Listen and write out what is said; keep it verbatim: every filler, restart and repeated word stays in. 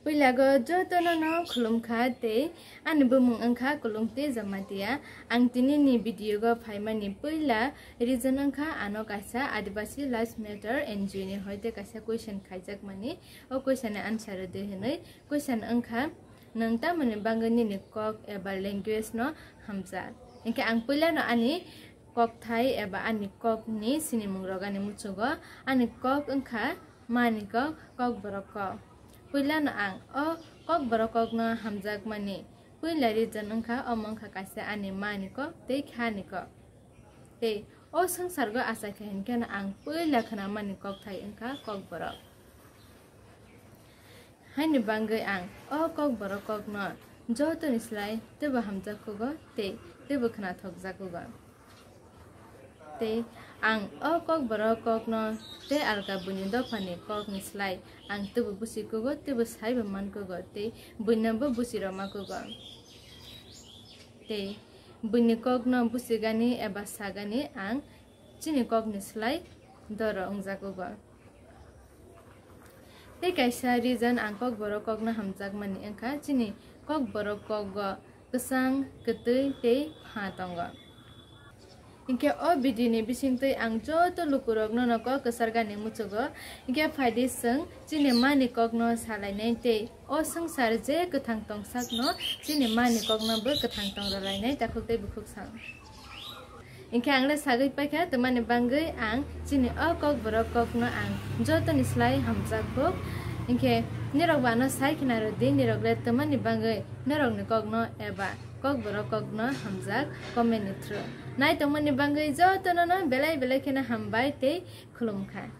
Puila go jotono no khulumkha tei ani bumung wngkha Kulungti Jamatia. Ang tini ni video go phaimani puila reason wngkha ano kaisa Adivasi Lives Matter N G O ni hoite kaisa question khaijakmani. O question ni answer rwdi hinwi. Question wngkha, nwng tamoni bagwi nini kok eba language no hamjak? Hinkhe ang puila no ani kokthai eba ani kok ni sinimung rok ani muchugo. Ani kok wngkha mani kok, kokborok kok. Puila no ang o kokborok kok no hamjakmani puila reason wngkha, omo wngkha kaisa ani mani kok tei khani kok. Tei o swngchargo achaikha hinkhe no ang puila khwnamani kokthai wngkha kokborok. Haini bagwi ang o kokborok kokno jotoni slai teibo hamjak kugo tei teibo khwnathokjak kugo. Tei ang o kokborok kokno tei alka buini dophani kokni slai ang teibo busi kugo teibo saibo man kugo tei buinobo busi rwma kugo. Tei buini kokno busigani eba sagani ang chini kokni slai doro wngjakugo. Tei kaisa reason ang kokborok kokno hamjakmani wngkha chini kokborok kogo kwchang, kwtwi tei pha tongo. Hinkhe o video ni bisingtwi ang joto lukurokno no kok kwchargani muchugo. Hinkhe phaidi chwng chini mani kokno salainai tei o swngchar je kwthang tongsakno chini mani kokno bo kwthang tong rwlainai takhuk tei bukhuk sang. Hinkhe ang le sagwi paikha, twmani bagwi ang chini o kokborok kokno ang jotoni slai hamjak kuk. Hinkhe nirok bo ano sai khna rwdi, nirok le twmani bagwi norokni kokno eba kokborok kokno hamjak comment ni through. Nai tongmani bagwi jotono no belai belai kheno hambai tei khulumkha.